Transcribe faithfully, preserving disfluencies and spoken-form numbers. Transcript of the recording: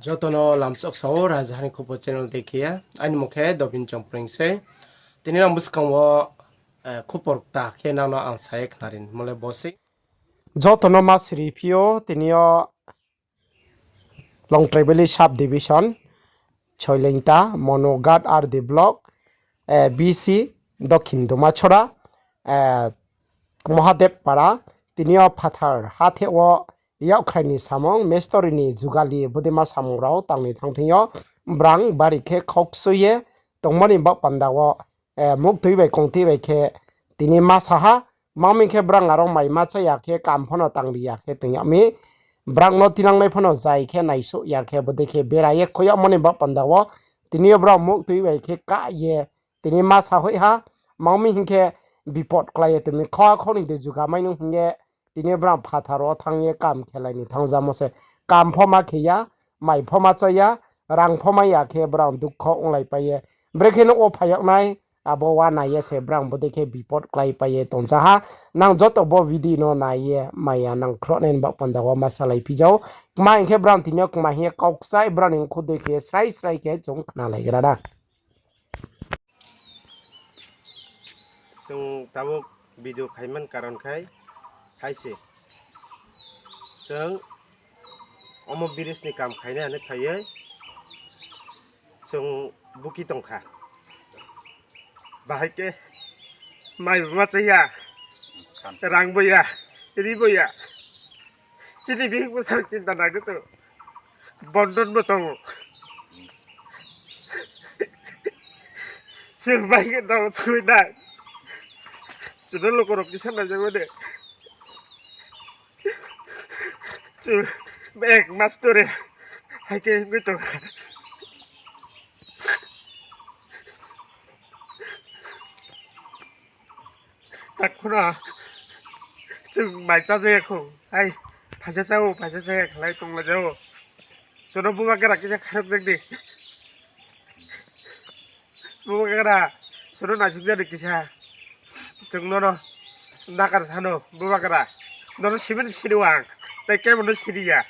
Joto no lamchok sao, Rajaha ni Khupor channel dei khe ye. Aini mung khe Dobin Chongpreng sei. Tini nang buskang wo, eh, khupor kta khe nang no ang sa ye khnari nimo le bo sei. Joto no ma siri phi ou, tini yo Longtrai Valley Sub Division, Choilengta, Monoghat R D Block, eh, B C, Dokhin Dumachora, eh, Mahadev Para, tini yo phathar hatheh wo yakkhrai ni samung, mestori ni jugali, bodei ma samung rao tang ni thanng thing yo, brang bari khe khaukchu ye tongmo ni baoh panda wo, eh, muktui bai kongtui bai khe tini ma sa ha, mangmi khe brang aro mai ma cha ya khe, kam pho no tang ri ya khe tong yag mi, brang no tinangnai pho no zai khe naisuh ya khe, bodei khe bera ye kho yagmo ni baoh panda wo, tini yo brang muktui bai khe kah ye, tini ma sa hoih ha, mangmi hing khe bipot klái ye tong mi, khoha kho ni de juga mai nung hing ye, tini yo brang phathar wo thanng ye kam khelai ni thanngjamo se, kam pho ma khe ya, mai pho ma cha ya, rang pho mai ya khe brang dukho onglaipai ye, brekhe nouh wo phai yag nai, abo wa nai ye se brang bodei khe bipot kláipai ye tongsa ha. Nang joto bo video no nai ye maya nang khroh nai ni baoh panda wo ma salai phi jao. Kma hing khe brang tini yo kma hing ye kau kchai brang ni mkhu dei khe srai srai khe chung khnalai gra na. Chung tabuk video khaimani karon khai hai se. Chung omo bridge ni kam khainai hwnwi phaiwi chung buki tongkha. Bahai khe mai bo ma cha ya, rang bo ya, ri bo ya. Chini bihik bwsarok chinta nai khe to bondon bo tongo. Chwng bai khe dong chugwi nai. Chwngno lukurok kisa naijak mani. Chwng ek mas tore hai khe wngwi tongkha. Takhuno chwng mai chajaya kho. Hai, phaisa chao, phaisa chaya khlai tonglaijao. Chwngno bubagra kisa kharokjakdi. Bubagra, chwngno naisukjadi kisa. Chwng nono nakar sano, bubagra. Nono sibini siri ang, tei kebono siriya.